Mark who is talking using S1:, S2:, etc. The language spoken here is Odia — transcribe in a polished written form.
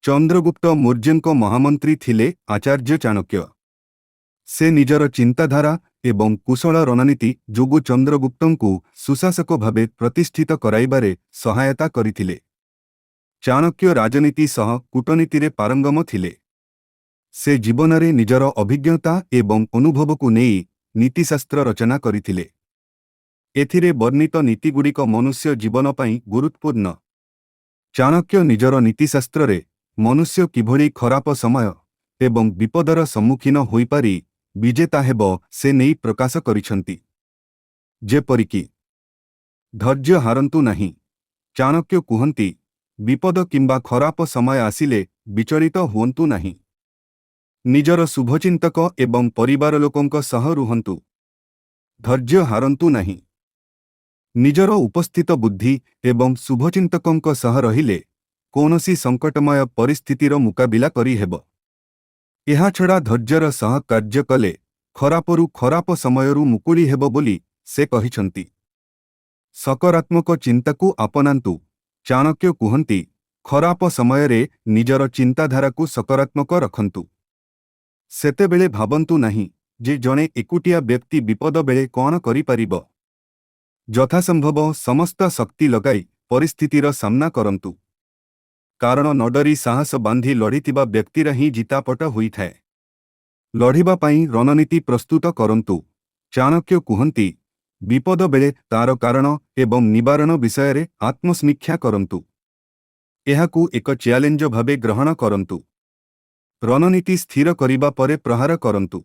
S1: ଚନ୍ଦ୍ରଗୁପ୍ତ ମୌର୍ଯ୍ୟଙ୍କ ମହାମନ୍ତ୍ରୀ ଥିଲେ ଆଚାର୍ଯ୍ୟ ଚାଣକ୍ୟ। ସେ ନିଜର ଚିନ୍ତାଧାରା ଏବଂ କୁଶଳ ରଣନୀତି ଯୋଗୁଁ ଚନ୍ଦ୍ରଗୁପ୍ତଙ୍କୁ ସୁଶାସକ ଭାବେ ପ୍ରତିଷ୍ଠିତ କରାଇବାରେ ସହାୟତା କରିଥିଲେ। ଚାଣକ୍ୟ ରାଜନୀତି ସହ କୂଟନୀତିରେ ପାରଙ୍ଗମ ଥିଲେ। ସେ ଜୀବନରେ ନିଜର ଅଭିଜ୍ଞତା ଏବଂ ଅନୁଭବକୁ ନେଇ ନୀତିଶାସ୍ତ୍ର ରଚନା କରିଥିଲେ। ଏଥିରେ ବର୍ଣ୍ଣିତ ନୀତିଗୁଡ଼ିକ ମନୁଷ୍ୟ ଜୀବନ ପାଇଁ ଗୁରୁତ୍ୱପୂର୍ଣ୍ଣ। ଚାଣକ୍ୟ ନିଜର ନୀତିଶାସ୍ତ୍ରରେ ମନୁଷ୍ୟ କିଭଳି ଖରାପ ସମୟ ଏବଂ ବିପଦର ସମ୍ମୁଖୀନ ହୋଇପାରି ବିଜେତା ହେବ ସେ ନେଇ ପ୍ରକାଶ କରିଛନ୍ତି। ଯେପରିକି ଧୈର୍ଯ୍ୟ ହାରନ୍ତୁ ନାହିଁ। ଚାଣକ୍ୟ କୁହନ୍ତି, ବିପଦ କିମ୍ବା ଖରାପ ସମୟ ଆସିଲେ ବିଚଳିତ ହୁଅନ୍ତୁ ନାହିଁ। ନିଜର ଶୁଭଚିନ୍ତକ ଏବଂ ପରିବାର ଲୋକଙ୍କ ସହ ରୁହନ୍ତୁ। ଧୈର୍ଯ୍ୟ ହାରନ୍ତୁ ନାହିଁ। ନିଜର ଉପସ୍ଥିତ ବୁଦ୍ଧି ଏବଂ ଶୁଭଚିନ୍ତକଙ୍କ ସହ ରହିଲେ କୌଣସି ସଙ୍କଟମୟ ପରିସ୍ଥିତିର ମୁକାବିଲା କରିହେବ। ଏହାଛଡ଼ା ଧୈର୍ଯ୍ୟର ସହ କାର୍ଯ୍ୟ କଲେ ଖରାପରୁ ଖରାପ ସମୟରୁ ମୁକୁଳି ହେବ ବୋଲି ସେ କହିଛନ୍ତି। ସକାରାତ୍ମକ ଚିନ୍ତାକୁ ଆପଣାନ୍ତୁ। ଚାଣକ୍ୟ କୁହନ୍ତି, ଖରାପ ସମୟରେ ନିଜର ଚିନ୍ତାଧାରାକୁ ସକାରାତ୍ମକ ରଖନ୍ତୁ। ସେତେବେଳେ ଭାବନ୍ତୁ ନାହିଁ ଯେ ଜଣେ ଏକୁଟିଆ ବ୍ୟକ୍ତି ବିପଦ ବେଳେ କ'ଣ କରିପାରିବ। ଯଥାସମ୍ଭବ ସମସ୍ତ ଶକ୍ତି ଲଗାଇ ପରିସ୍ଥିତିର ସାମ୍ନା କରନ୍ତୁ। କାରଣ ନଡରି ସାହସ ବାନ୍ଧି ଲଢ଼ିଥିବା ବ୍ୟକ୍ତିର ହିଁ ଜିତାପଟ ହୋଇଥାଏ। ଲଢ଼ିବା ପାଇଁ ରଣନୀତି ପ୍ରସ୍ତୁତ କରନ୍ତୁ। ଚାଣକ୍ୟ କୁହନ୍ତି, ବିପଦ ବେଳେ ତାର କାରଣ ଏବଂ ନିବାରଣ ବିଷୟରେ ଆତ୍ମସମୀକ୍ଷା କରନ୍ତୁ। ଏହାକୁ ଏକ ଚ୍ୟାଲେଞ୍ଜ ଭାବେ ଗ୍ରହଣ କରନ୍ତୁ। ରଣନୀତି ସ୍ଥିର କରିବା ପରେ ପ୍ରହାର କରନ୍ତୁ।